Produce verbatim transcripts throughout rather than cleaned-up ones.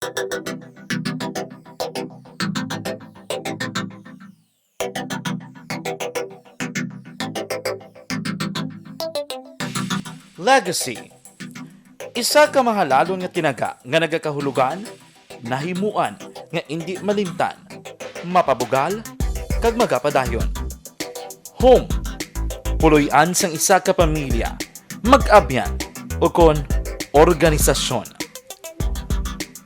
Legacy. Isa ka mahalalon nga tinaga nga nagakahulugan, nahimuan nga indi malimtan, mapabugal, kag magapadayon. Home. Puloy-an sang isa ka pamilya, mag-abyan, ukon organisasyon.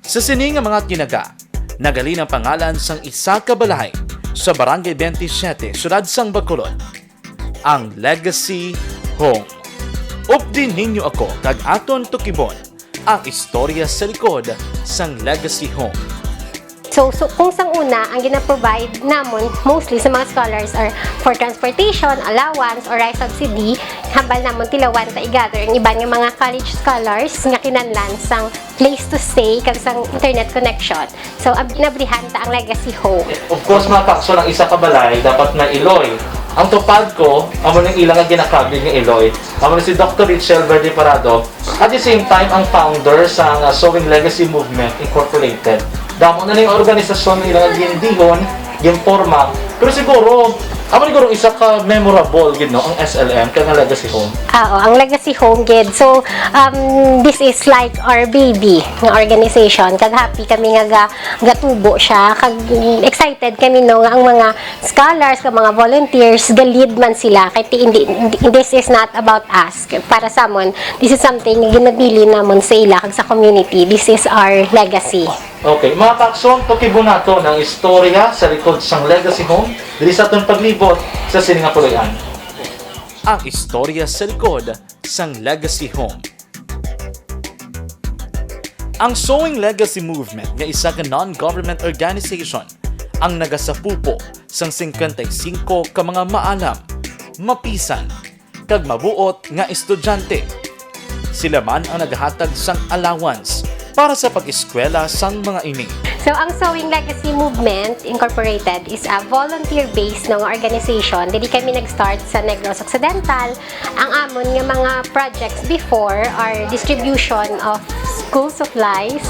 Sa sini nga mga tinaga, naghalin ang pangalan sang isa ka balay sa Barangay twenty-seven, Siyudad sang Bacolod, ang Legacy Home. Updi ninyo ako kag aton tukibon ang istorya sa likod sang Legacy Home. So, so kung sang una, ang gina-provide namon mostly sa mga scholars are for transportation, allowance, or rice subsidy, hambal namon tilawan ta i-gather ang iban nga mga college scholars nga kinahanglan sang place to stay kag sang internet connection. So, ab- inabrihan ta ang Legacy Home. Of course, mga kakson, ang isa ka balay dapat may iloy. Ang tupad ko, amo ning ila nga ginakabig nga iloy. Amo ni si Doctor Richel Verde Parado, at the same time, ang founder sa nga Sewing Legacy Movement Incorporated. Damo na ning organisasyon nila nga gindihon, ginporma. Pero siguro, amo ni guro isa ka memorable gid, no, ang S L M kag ang Legacy Home. Oo, ang Legacy Home gid. So, um, this is like our baby nga organization. Kag happy kami nga ga, gatubo siya. Kag excited kami, no, nga ang mga scholars, kag mga volunteers, ga-lead man sila. Kay ti- hindi, this is not about us. Para sa amon, this is something nga ginabilin namon sa ila kag sa community. This is our legacy. Okay, mga kakson, tukibon naton ang istorya sa likod sang Legacy Home diri sa aton paglibot sa sini nga puloy-an. Ang istorya sa likod sang Legacy Home. Ang Sewing Legacy Movement nga isa ka non-government organization ang nagasapupo sang singkwenta y singko ka mga maalam, mapisan, kag mabuot nga estudyante. Sila man ang nagahatag sang allowance para sa pag-eskwela sang mga ini. So, ang Sewing Legacy Movement Incorporated is a volunteer-based, no, nga organization. Diri kami nag-start sa Negros Occidental. Ang amon nga mga projects before are distribution of school supplies.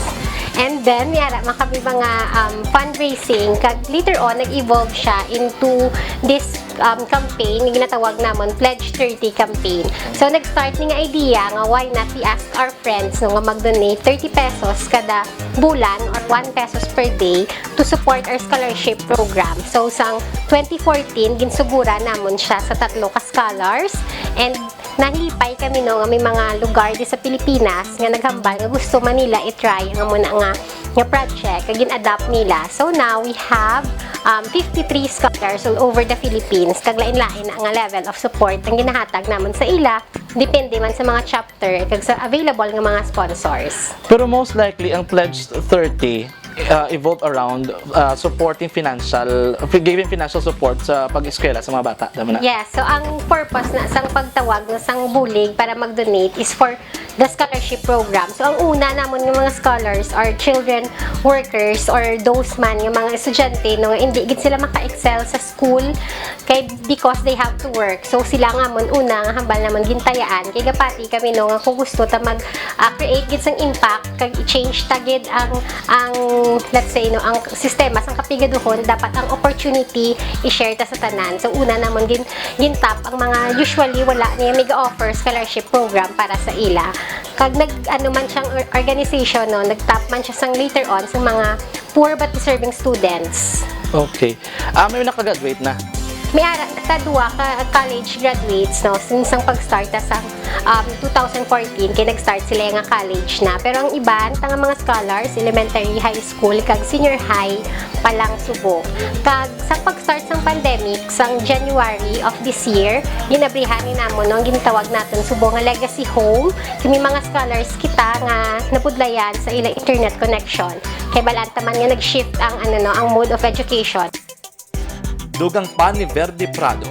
And then, may ara man kami mga um, fundraising. Kag later on, nag-evolve siya into this um, campaign nga ginatawag namon Pledge thirty campaign. So, nag-start ni nga idea nga why not we ask our friends, no, nga mag-donate thirty pesos kada bulan or one pesos per day to support our scholarship program. So, sang twenty fourteen, ginsugura namon siya sa tatlo ka scholars, and nahalipay kami, no, nga may mga lugar di sa Pilipinas nga naghambal nga gusto man nila i-try ang amo na nga, nga project, kag gin-adapt nila. So now, we have um, fifty-three scholars all over the Philippines, kag lain-lain na nga level of support ang ginahatag namon sa ila, depende man sa mga chapter, kag sa available nga mga sponsors. Pero most likely, ang Pledge thirty uh, evolve around uh, supporting financial, giving financial support sa pag-eskwela sa mga bata. Tama na? Yes, so ang purpose na sang pagtawag na sang bulig para mag-donate is for the scholarship program. So ang una namon nga mga scholars are children workers or those man nga mga estudyante, no, nga hindi gid sila maka-excel sa school kay because they have to work. So sila nga amon una nga hambal namon gintayaan kay gapati kami, no, nga kung gusto ta mag ah, create gid sang impact kag i-change ta gid ang ang let's say, no, ang sistema sang kapigaduhon, dapat ang opportunity i-share ta sa tanan. So una namon gin gintap ang mga usually wala niya mega offer scholarship program para sa ila. Kag nag ano man siyang or- organization, no, nagtap man siya sang later on sa mga poor but deserving students. Okay. Ah, may nakagraduate na? May ara ta duwa ka college graduates, no, since ang pag-start ta sa um, two thousand fourteen, kay nag-start sila nga college na. Pero ang iban ta nga mga scholars, elementary, high school, kag senior high pa lang subong. Kag sa pag-start sang pandemic, sang January of this year, ginabrihan ni namon, no, ang ginatawag naton subong nga legacy home. Kami mga scholars kita nga nabudlayan sa ilang internet connection. Kay balaan ta man nga nag-shift ang ano, no, ang mode of education. Dugang pa ni Verde Prado,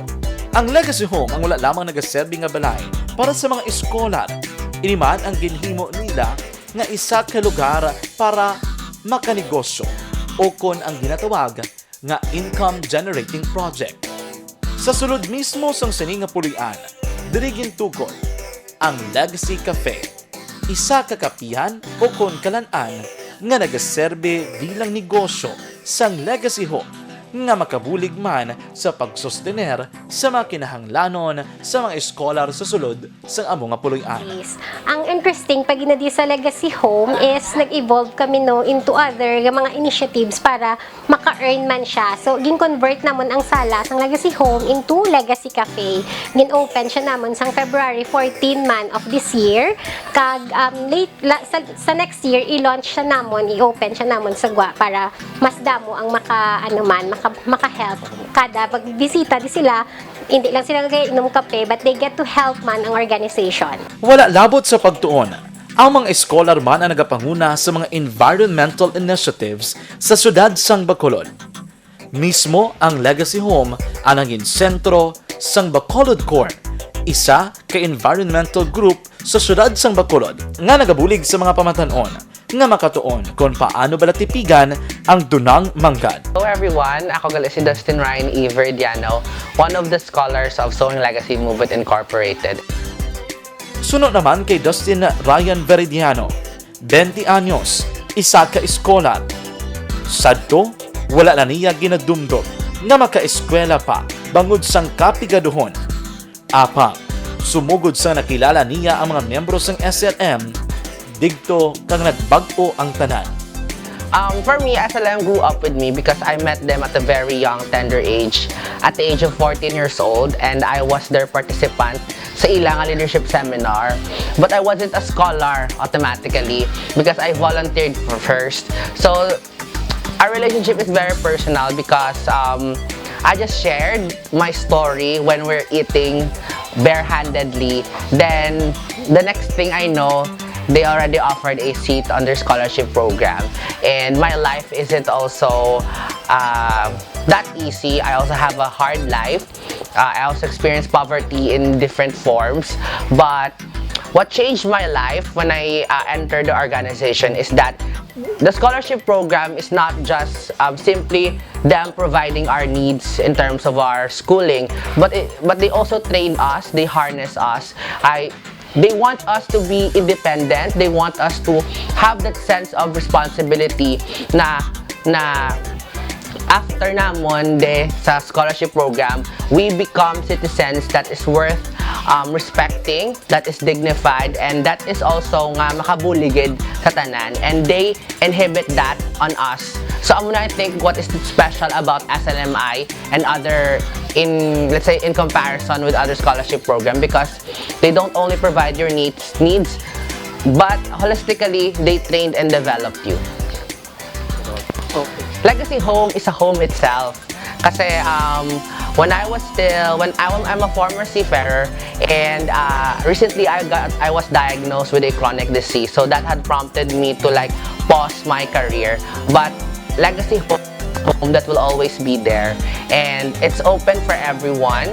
ang Legacy Home ang wala lamang nagaserbi nga balay para sa mga eskolar, ini man ang ginhimo nila nga isa ka lugar para makanegosyo, o kon ang ginatawag nga income-generating project. Sa sulod mismo sang sini nga puloy-an, diri gintukod ang Legacy Cafe, isa ka kapihan o kon kalan-an nga nagaserbi bilang negosyo sang Legacy Home nga makabulig man sa pagsostener sa mga kinahanglanon sa mga eskolar sa sulod sang amo nga puloy-anan. Yes. Ang interesting, pag ginadi sa Legacy Home is nag-evolve kami, no, into other nga mga initiatives para maka-earn man siya. So, gin-convert namon ang sala sang Legacy Home into Legacy Cafe. Gin-open siya namon sang February fourteen man of this year. Kag, um, late, la, sa, sa next year, i-launch siya namon, i-open siya namon sa Gwa para mas damo ang maka, ano man, maka, maka-help. Kada pagbisita di sila, hindi lang sila gainom kape, but they get to help man ang organization. Wala labot sa pagtuon, ang mga eskolar man ang nagapanguna sa mga environmental initiatives sa siyudad sang Bacolod. Mismo ang Legacy Home ang nangin sentro sang Bacolod Corn, isa ka environmental group sa siyudad sang Bacolod nga nagabulig sa mga pamatan-on nga makatuon kon paano bala tipigan ang dunang manggad. Hello everyone, ako gali si Dustin Ryan E. Veridiano, one of the scholars of Sowing Legacy Movement Incorporated. Suno naman kay Dustin Ryan Veridiano, twenty anyos, isa ka eskolar. Sadto, wala na niya ginadumdom nga makaeskwela pa bangod sang kapigaduhon. Apang, sumugod sang nakilala niya ang mga miyembro sang S L M, digto kag nagbag-o ang tanan. Um, for me, S L M grew up with me because I met them at a very young, tender age. At the age of fourteen years old, and I was their participant sa ila nga leadership seminar. But I wasn't a scholar automatically because I volunteered for first. So, our relationship is very personal because, um, I just shared my story when we're eating barehandedly. Then, the next thing I know, they already offered a seat on their scholarship program. And my life isn't also, uh, that easy. I also have a hard life. Uh, I also experienced poverty in different forms. But what changed my life when I, uh, entered the organization is that the scholarship program is not just, um, simply them providing our needs in terms of our schooling, but it, but they also train us, they harness us. I, they want us to be independent. They want us to have that sense of responsibility na, na after namon de sa scholarship program, we become citizens that is worth, um, respecting, that is dignified, and that is also nga makabuligid sa tanan. And they inhibit that on us. So, amo na, I think, what is special about S L M I and other, in, let's say, in comparison with other scholarship program, because they don't only provide your needs, needs, but holistically, they trained and developed you. Legacy Home is a home itself. Kasi, um, when I was still, when I, I'm a former seafarer, and, uh, recently I got, I was diagnosed with a chronic disease. So that had prompted me to, like, pause my career. But Legacy Home, home that will always be there. And it's open for everyone.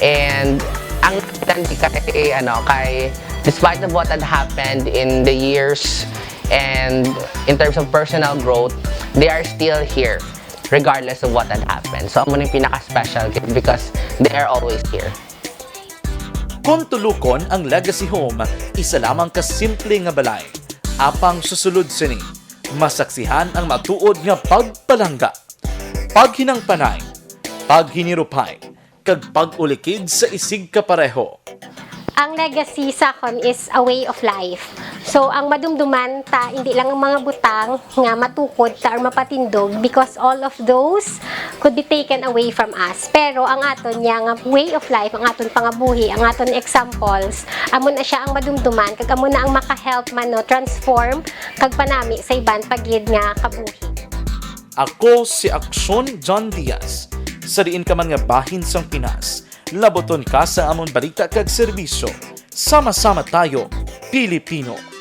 And ang nakita ni kay, ano, kay, despite of what had happened in the years and in terms of personal growth, they are still here regardless of what had happened. So, amo ni pinaka-special because they are always here. Kung tulukon ang Legacy Home, isa lamang ka simple nga balay. Apang susulod sini, masaksihan ang matuod nga pagpalangga, paghinangpanay, paghinirupay, kag pag-ulikid sa isigkapareho. Ang legacy sa akon is a way of life. So, ang madumduman ta, hindi lang ang mga butang nga matukod ta or mapatindog, because all of those could be taken away from us. Pero ang aton niya nga way of life, ang aton pangabuhi, ang aton examples, amo na siya ang madumduman, kag amo na ang maka-help man, no, transform kag panami sa iban pa gid nga kabuhi. Ako si Aksyon John Diaz, sa diin ka man nga bahin sang Pinas. Labuton ka sa amon balita kag serbisyo. Sama-sama tayo, Pilipino.